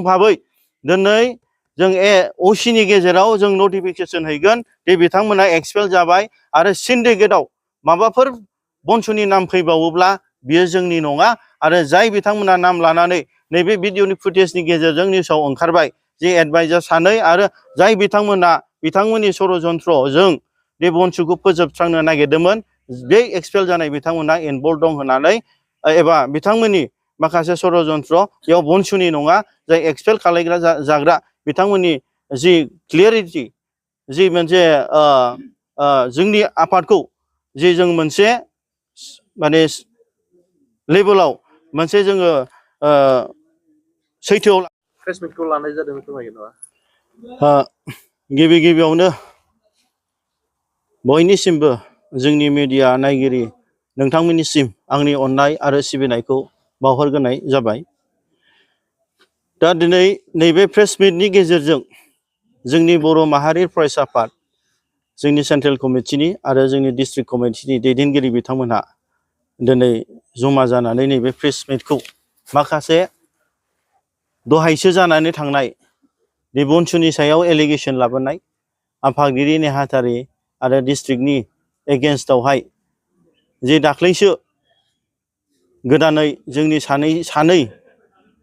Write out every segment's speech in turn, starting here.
भाबै दिनै जों असिनि गेजेराव जों नटिफिकेसन हैगोन दे बिथांमोना एक्सपेल जाबाय आरो सिन्डिकेटआव माबाफोर बनसुनि नाम फैबावोब्ला बियो जोंनि नङा आरो जाय बिथांमोना नाम लानानै नैबे भिडिअनि फुटेजनि गेजेरजों निउसाव ओंखारबाय जे एडभाइजार सानै आरो जाय बिथांमोना बिथांमोननि षड़यन्त्रजों बे बनसुखौ फोजोबस्रांनो नागिरदोंमोन बे एक्सपेल जानाय बिथांमोना इनभल्भ दं होननानै एबा बिथांमोननि माखासे षड़यन्त्र बेयाव बनसुनि नङा जाय एक्सपेल खालायग्रा जाग्रा बिथांमोननि जि क्लियारिटि जि मोनसे जोंनि आफादखौ जे जों मोनसे माने लेभेलाव मोनसे जोङो सैथोआव प्रेस मिटखौ लानाय जादों फोरमायगोन नामा? गिबि गिबियावनो बयनिसिमबो जोंनि मिडिया नायगिरि नोंथांमोननिसिम आंनि अननाय आरो सिबिनायखौ बावहरग्रोनाय जाबाय। दा दिनै नैबे प्रेस मिटनि गेजेरजों जोंनि बर' माहारि फरायसा आफाद जोंनि सेन्ट्रेल कमिटिनि आरो जोंनि डिस्ट्रिक्ट कमिटिनि दैदेनगिरि बिथांमोनहा दिनै जमा जानानै नैबे प्रेस मिटखौ माखासे दहायसो जानानै थांनाय बे बनसुनि सायाव एलिगेसन लाबोनाय आफादगिरि नेहाथारि आरो डिस्ट्रिक्टनि एगेन्स्टआवहाय जे दाख्लैसो गोदानै जोंनि सानै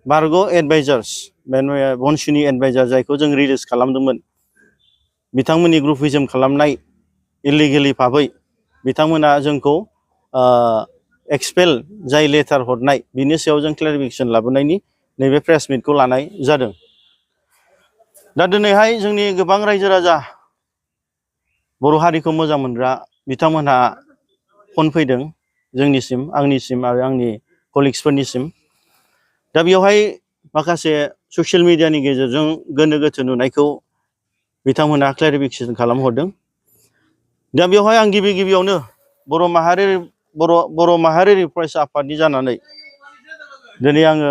बारग' एडभाइजार्स बनसुनि एडभाइजार जायखौ जों रिलिज खालामदोंमोन बिथांमोननि ग्रुपिजम खालामनाय इलिगेलि भाबै बिथांमोना जोंखौ एक्सपेल जाय लेटार हरनाय बिनि सायाव जों क्लेरिफिकेसन लाबोनायनि नैबे प्रेस मिटखौ लानाय जादों। दा दिनैहाय जोंनि गोबां रायजो राजा बर' हारिखौ मोजां मोनग्रा बिथांमोनहा फन फैदों जोंनिसिम आंनिसिम आरो आंनि कलिग्सफोरनिसिम। दा बेवहाय माखासे ससियेल मिडियानि गेजेरजों गोनो गोथो नुनायखौ बिथांमोना क्लेरिफिकेसन खालामहरदों। दा बेवहाय आं गिबियावनो बर' माहारियारि फरायसा आफादनि जानानै दिनै आङो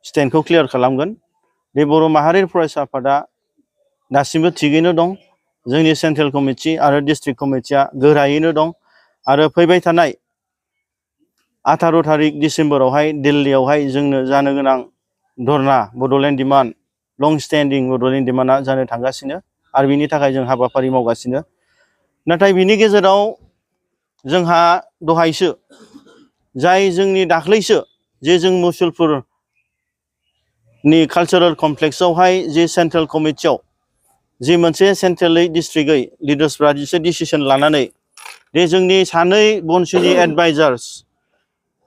स्टेन्डखौ क्लियार खालामगोन। बे बर' माहारियारि फरायसा आफादा दासिमबो थिगैनो दं। जोंनि सेन्ट्रेल कमिटि आरो डिस्ट्रिक्ट कमिटिया गोरायैनो दं आरो फैबाय थानाय 18 थारिख डिसेम्बरावहाय दिल्लीयावहाय जोंनो जानो गोनां धरना बड'लेण्ड डिमान्ड लं स्टेन्डिं बड'लेण्ड डिमान्डआ जानो थांगासिनो आरो बिनि थाखाय जों हाबाफारि मावगासिनो। नाथाय बिनि गेजेराव जोंहा दहायसो जाय जोंनि दाख्लैसो जे जों मुसलपुरनि कालचारेल कमप्लेक्सआवहाय जे सेन्ट्रेल कमिटियाव जि मोनसे सेन्ट्रेलै डिस्ट्रिक्टै लिडार्सफ्रा जिसे डिसिसन लानानै जे जोंनि सानै बनसुनि एडभाइजार्स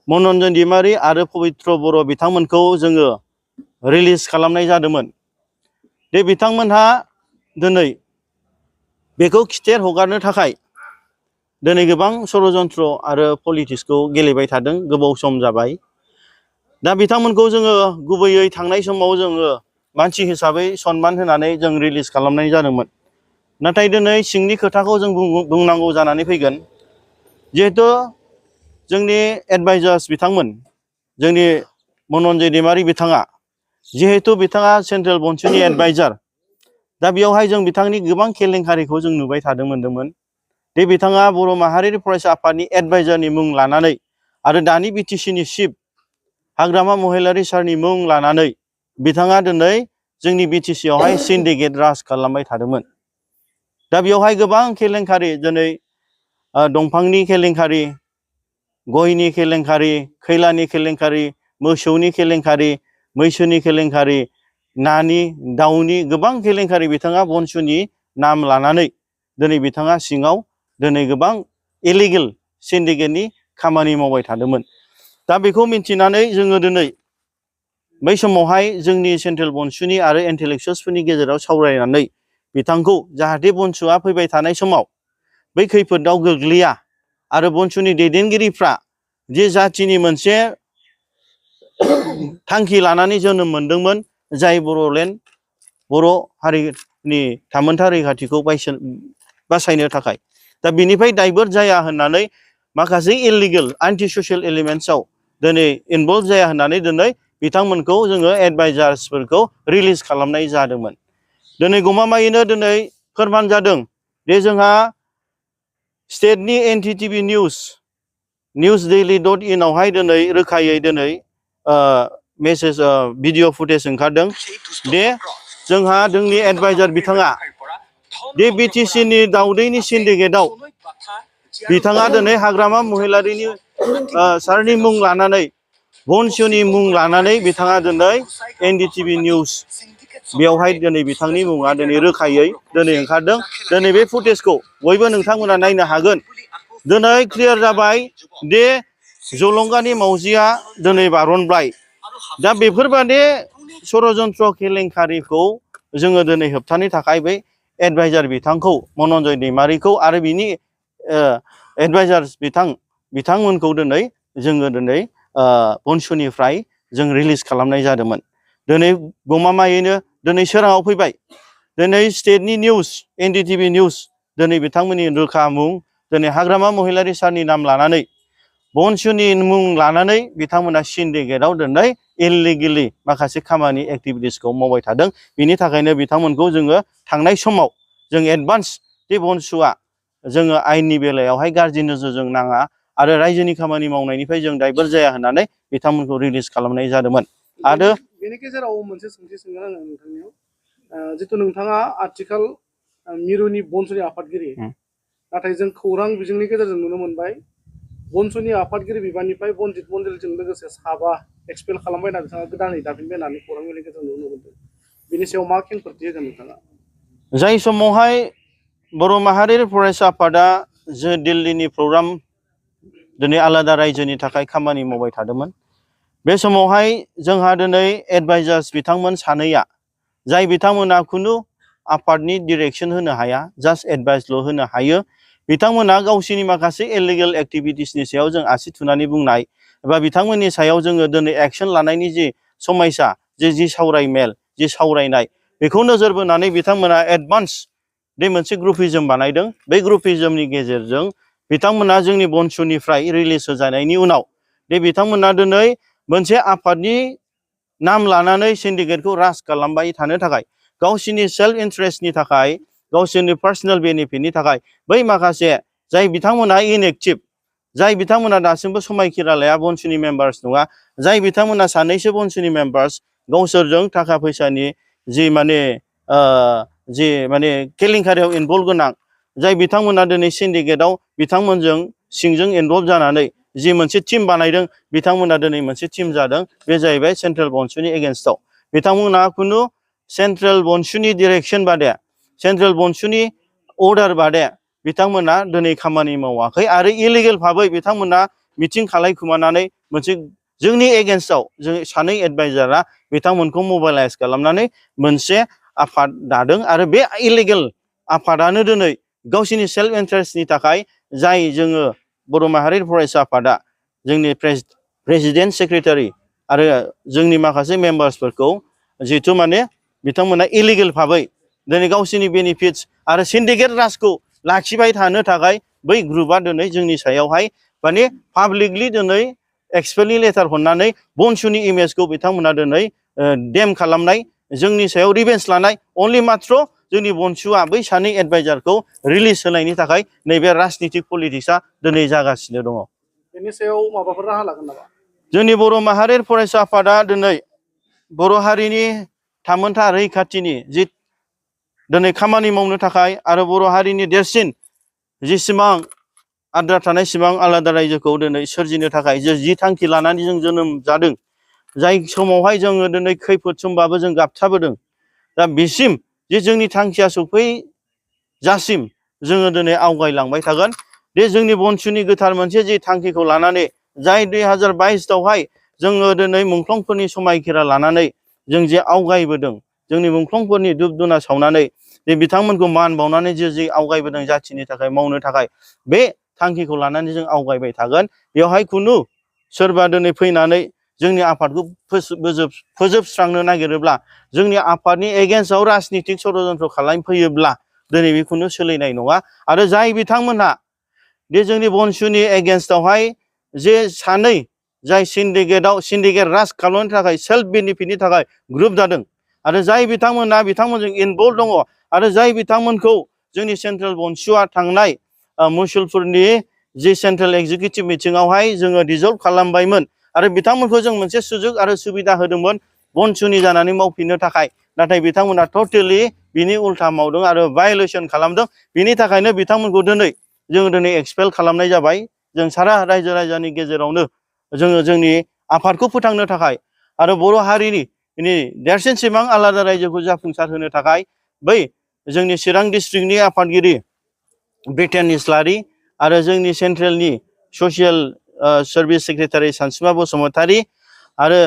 मनरन्जन दैमारि आरो पबित्र बर' बिथांमोनखौ जोङो रिलिज खालामनाय जादोंमोन। बे बिथांमोनहा दिनै बेखौ खिथेर हगारनो थाखाय दिनै गोबां षड़यन्त्र आरो पलिटिक्सखौ गेलेबाय थादों गोबाव सम जाबाय। दा बिथांमोनखौ जोङो गुबैयै थांनाय समाव जोङो मानसि हिसाबै सनमान होनानै जों रिलिज खालामनाय जादोंमोन। नाथाय दिनै सिंनि खोथाखौ जों बुंनांगौ जानानै फैगोन। जिहेथु जोंनि एडभाइजार्स बिथांमोन जोंनि मनरन्जन दैमारि बिथाङा जिहेतु बिथाङा सेन्ट्रेल बनसुनि एडभाइजार दा बेयावहाय जों बिथांनि गोबां केलेंकारिखौ जों नुबाय मोनदोंमोन। बे बिथाङा बर' माहारियारि फरायसा आफादनि एडभाइजारनि मुं लानानै आरो दानि बिटिसिनि चिफ हाग्रामा महिलारि सारनि मुं लानानै बिथाङा दिनै जोंनि बिटिसियावहाय सिन्डिकेट राज खालामबाय थादोंमोन। दा बेवहाय गोबां केलेंकारि दिनै दंफांनि केलेंकारि, गयनि केलेंकारि, खैलानि केलेंकारि, मोसौनि केलेंकारि, मैसोनि केलेंकारि, नानि दाउनि गोबां केलेंकारि बिथाङा बनसुनि नाम लानानै दिनै बिथाङा सिङाव दिनै गोबां इलिगेल सिन्डिकेटनि खामानि मावबाय थादोंमोन। दा बेखौ मिन्थिनानै जोङो दिनै बै समावहाय जोंनि सेन्ट्रेल बनसुनि आरो इन्टेलेक्सुवेल्सफोरनि गेजेराव सावरायनानै बिथांखौ जाहाथे बनसुआ फैबाय थानाय समाव बै खैफोदाव गोग्लैया आरो बनसुनि दैदेनगिरिफ्रा जे जाथिनि मोनसे थांखि लानानै जोनोम मोनदोंमोन जाय बर' हारिनि थामोनथा रैखाथिखौ बासायनो थाखाय दा बिनिफ्राय दाइभार्ट जाया होननानै माखासे इलिगेल एन्टि ससियेल एलिमेन्ट्सआव दिनै इनभल्भ जाया होननानै दिनै बिथांमोनखौ जोङो एडभाइजार्सफोरखौ रिलिज खालामनाय जादोंमोन। दिनै गमामायैनो दिनै फोरमान जादों जे जोंहा स्टेटनि NTTV निउस daily.in आवहाय दिनै रोखायै दिनै मेसेज भिडिअ फुटेज ओंखारदों दे जोंहा जोंनि एडभाइजार बिथाङा दे BTC नि दाउदैनि सिन्डिकेटआव बिथाङा दिनै हाग्रामा महिलारिनि सारनि मुं लानानै बनसुनि मुं लानानै बिथाङा दिनै NDTV निउस बेवहाय दिनै बिथांनि मुङा दिनै रोखायै दिनै ओंखारदों दिनै बे फुटेजखौ बयबो नोंथांमोना नायनो हागोन दिनै क्लियार जाबाय दे जलंगानि मावजिया दिनै बारनबाय दा बेफोरबादि षड़यन्त्र केलेंकारिखौ जोङो दिनै होबथानो थाखाय बै एडभाइजार बिथांखौ मनन्जय दैमारिखौ आरो बिनि एडभाइजार बिथांमोनखौ दिनै जोङो दिनै बनसुनिफ्राय जों रिलिज खालामनाय जादोंमोन दिनै गमामायैनो दिनै सोराङाव फैबाय दिनै स्टेटनि निउस NDTV निउस दिनै बिथांमोननि रोखा मुं दिनै हाग्रामा महिलारि सारनि नाम लानानै बनसुनि मुं लानानै बिथांमोना सिन्डिकेटआव दिनै इलिगेलि माखासे खामानि एक्टिभिटिसखौ मावबाय थादों बिनि थाखायनो बिथांमोनखौ जोङो थांनाय समाव जों एडभान्स बे बनसुआ जोङो आयेननि बेलायावहाय गाज्रि नोजोरजों नाङा आरो रायजोनि खामानि मावनायनिफ्राय जों दायभार्ट जाया होननानै बिथांमोनखौ रिलिज खालामनाय जादोंमोन आरो बेनि गेजेराव मोनसे सोंथि सोंगोन आङो नोंथांनियाव जितु नोंथाङा आथिखाल मिरुनि बनसुनि आफादगिरि नाथाय जों खौरां बिजोंनि गेजेरजों नुनो मोनबाय बनसुनि आफादगिरि बिबाननिफ्राय बनजित मण्डलजों लोगोसे साबा एक्सपेल खालामबाय होनना बिथाङा गोदानै दाफिनबाय होननानै खौरां बिजोंनि गेजेरजों नुनो मोनदों बेनि सायाव मा खेंफोरथि होगोन नोंथाङा जाय समावहाय बर' माहारियारि फरायसा आफादा जे दिल्लीनि प्रग्राम दिनै आलादा रायजोनि थाखाय खामानि मावबाय थादोंमोन बे समावहाय जोंहा दिनै एडभाइजार्स बिथांमोन सानैया जाय बिथांमोना खुनु आफादनि डिरेक्सन होनो हाया जास्ट एडभाइसल' होनो हायो बिथांमोना गावसोरनि माखासे इलिगेल एक्टिभिटिसनि सायाव जों आसि थुनानै बुंनाय एबा बिथांमोननि सायाव जोङो दिनै एक्सन लानायनि जि समायसा जि सावरायमेल जि सावरायनाय बेखौ नोजोर बोनानै बिथांमोना एडभान्स बे मोनसे ग्रुपिजम बानायदों बे ग्रुपिजमनि गेजेरजों बिथांमोना जोंनि बनसुनिफ्राय रिलिज होजानायनि उनाव दे बिथांमोना दिनै मोनसे आफादनि नाम लानानै सिन्डिकेटखौ राज खालामबाय थानो थाखाय गावसोरनि सेल्फ इन्टारेस्टनि थाखाय गावसोरनि पार्सनेल बेनिफिटनि थाखाय बै माखासे जाय बिथांमोना इनएक्टिभ जाय बिथांमोना दासिमबो समायखिरा लाया बनसुनि मेम्बार्स नङा जाय बिथांमोना सानैसो बनसुनि मेम्बार्स गावसोरजों थाखा फैसानि जि माने केलेंकारियाव इनभल्भ गोनां जाय बिथांमोना दिनै सिन्डिकेटआव बिथांमोनजों सिंजों इनभल्भ जानानै जि मोनसे टीम बानायदों बिथांमोना दिनै मोनसे टीम जादों बे जाहैबाय सेन्ट्रेल बनसुनि एगेन्स्टआव बिथांमोना खुनु सेन्ट्रेल बनसुनि डिरेक्सन बादे सेन्ट्रेल बनसुनि अर्डार बादे बिथांमोना दिनै खामानि मावाखै आरो इलिगेल भाबै बिथांमोना मिटिं खालायखुमानानै मोनसे जोंनि एगेन्स्टआव जों सानै एडभाइजारा बिथांमोनखौ मबाइलाइज खालामनानै मोनसे आफाद दादों आरो बे इलिगेल आफादानो दिनै गावसोरनि सेल्फ इन्टारेस्टनि थाखाय जाय जोङो बर' माहारियारि फरायसा आफादा जोंनि प्रेसिडेन्ट सेक्रेटारि आरो जोंनि माखासे मेम्बार्सफोरखौ जिहेथु माने बिथांमोना इलिगेल भाबै दिनै गावसोरनि बेनिफिट्स आरो सिन्डिकेट राजखौ लाखिबाय थानो थाखाय बै ग्रुपआ दिनै जोंनि सायावहाय माने पाब्लिकलि दिनै एक्सपेलनि लेटार हरनानै बनसुनि इमेजखौ बिथांमोना दिनै डेम खालामनाय जोंनि सायाव रिभेन्स लानाय अनलि मात्र जोंनि बनसुआ बै सानै एडभाइजारखौ रिलिज होनायनि थाखाय नैबे राजनितिक पलिटिक्सआ दिनै जागासिनो दङ बेनि सायाव माबाफोर राहा लागोन नामा जोंनि बर' माहारियारि फरायसा आफादा दिनै बर' हारिनि थामोनथा रैखाथिनि जि दिनै खामानि मावनो थाखाय आरो बर' हारिनि देरसिन जिसिबां आद्रा थानाय सिबां आलादा रायजोखौ दिनै सोरजिनो थाखाय जि थांखि लानानै जों जोनोम जादों जाय समावहाय जोङो दिनै खैफोद समबाबो जों गाबथाबोदों दा बिसिम जे जोंनि थांखिया सफैजासिम जोङो दिनै आवगायलांबाय थागोन बे जोंनि बनसुनि गोथार मोनसे जि थांखिखौ लानानै जाय 2022आवहाय जोङो दिनै मुंख्लंफोरनि समायखिरा लानानै जों जे आवगायबोदों जोंनि मुंख्लंफोरनि धुप धुना सावनानै जे बिथांमोनखौ मान बावनानै जि आवगायबोदों जाथिनि थाखाय मावनो थाखाय बे थांखिखौ लानानै जों आवगायबाय थागोन बेवहाय खुनु सोरबा दिनै फैनानै जोंनि आफादखौ फोजोबस्रांनो नागिरोब्ला जोंनि आफादनि एगेन्स्टआव राजनितिक षड़यन्त्र खालामफैयोब्ला दिनै बेखौनो सोलिनाय नङा आरो जाय बिथांमोनहा बे जोंनि बनसुनि एगेन्स्टआवहाय जे सानै जाय सिन्डिकेट राज खालामनो थाखाय सेल्फ बेनिफिटनि थाखाय ग्रुप जादों आरो जाय बिथांमोनजों इनभल्भ दङ आरो जाय बिथांमोनखौ जोंनि सेन्ट्रेल बनसुआ थांनाय मुसलपुरनि जि सेन्ट्रेल एक्जिकिउटिभ मिटिङावहाय जोङो डिजल्भ खालामबायमोन आरो बिथांमोनखौ जों मोनसे सुजुग आरो सुबिदा होदोंमोन बनसुनि जानानै मावफिननो थाखाय नाथाय बिथांमोना टटेलि बिनि उल्था मावदों आरो भायलेसन खालामदों बिनि थाखायनो बिथांमोनखौ दिनै एक्सपेल खालामनाय जाबाय जों सारा रायजो राजानि गेजेरावनो जोङो जोंनि आफादखौ फोथांनो थाखाय आरो बर' हारिनि देरसिन सिमां आलादा रायजोखौ जाफुंसार होनो थाखाय बै जोंनि चिरां डिस्ट्रिक्टनि आफादगिरि बिटेन इस्लारि आरो जोंनि सेन्ट्रेलनि ससियेल सार्भिस सेक्रेटारि सानसुमा बसुमतारी आरो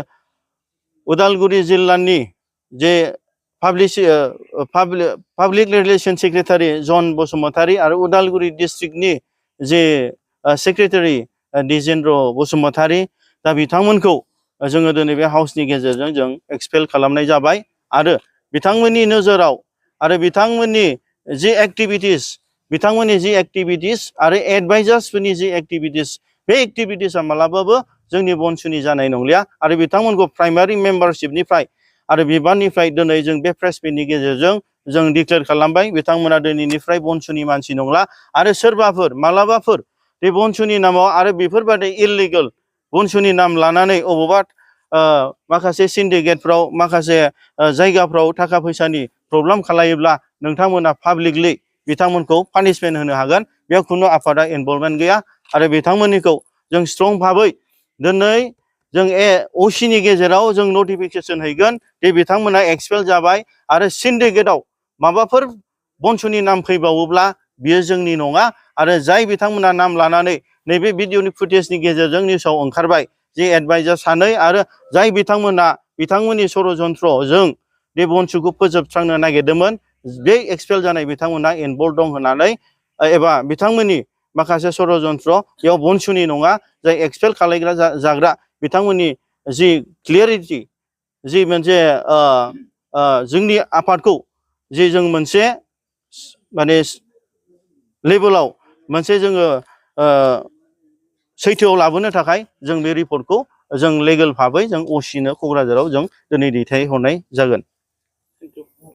उदालगुरि जिल्लानि जे पाब्लिक रिलेसन सेक्रेटारि जन बसुमतारी आरो उदालगुरि डिस्ट्रिक्टनि जे सेक्रेटारि दिजेन्द्र बसुमतारी दा बिथांमोनखौ जोङो दिनै बे हाउसनि गेजेरजों जों एक्सपेल खालामनाय जाबाय आरो बिथांमोननि नोजोराव आरो बिथांमोननि जि एक्टिभिटिस आरो एडभाइजार्सफोरनि जि एक्टिभिटिस बे एक्टिभिटिसआ मालाबाबो जोंनि बनसुनि जानाय नंलिया आरो बिथांमोनखौ प्राइमारि मेम्बारशिपनिफ्राय आरो बिबाननिफ्राय दिनै जों बे प्रेस मिटनि गेजेरजों जों डिक्लेयार खालामबाय बिथांमोना दिनैनिफ्राय बनसुनि मानसि नंला आरो सोरबाफोर मालाबाफोर बे बनसुनि नामाव आरो बेफोरबायदि इललिगेल बनसुनि नाम लानानै अबावबा माखासे सिन्डिकेटफ्राव माखासे जायगाफ्राव थाखा फैसानि प्रब्लेम खालायोब्ला नोंथांमोना पाब्लिकलि बिथांमोनखौ पानिशमेन्ट होनो हागोन बेयाव खुनु आफादा इनभल्भमेन्ट गैया आरो बिथांमोननिखौ जों स्ट्रं भाबै दिनै जों असिनि गेजेराव जों नटिफिकेसन हैगोन दि बिथांमोना एक्सपेल जाबाय आरो सिन्डिकेटआव माबाफोर बनसुनि नाम फैबावोब्ला बियो जोंनि नङा आरो जाय बिथांमोना नाम लानानै नैबे भिडिअनि फुटेजनि गेजेरजों निउसाव ओंखारबाय जे एडभाइजार सानै आरो जाय बिथांमोननि षड़यन्त्रजों बे बनसुखौ फोजोबस्रांनो नागिरदोंमोन बे एक्सपेल जानाय बिथांमोना इनभल्भ दं होननानै एबा बिथांमोननि माखासे षड़यन्त्र बेयाव बनसुनि नङा जाय एक्सपेल खालायग्रा जाग्रा बिथांमोननि जि क्लियारिटि जि मोनसे जोंनि आफादखौ जि जों मोनसे माने लेभेलाव मोनसे जोङो सैथोआव लाबोनो थाखाय जों बे रिपर्टखौ जों लिगेल भाबै जों असिनो क'क्राझाराव जों दिनै दैथायहरनाय जागोन।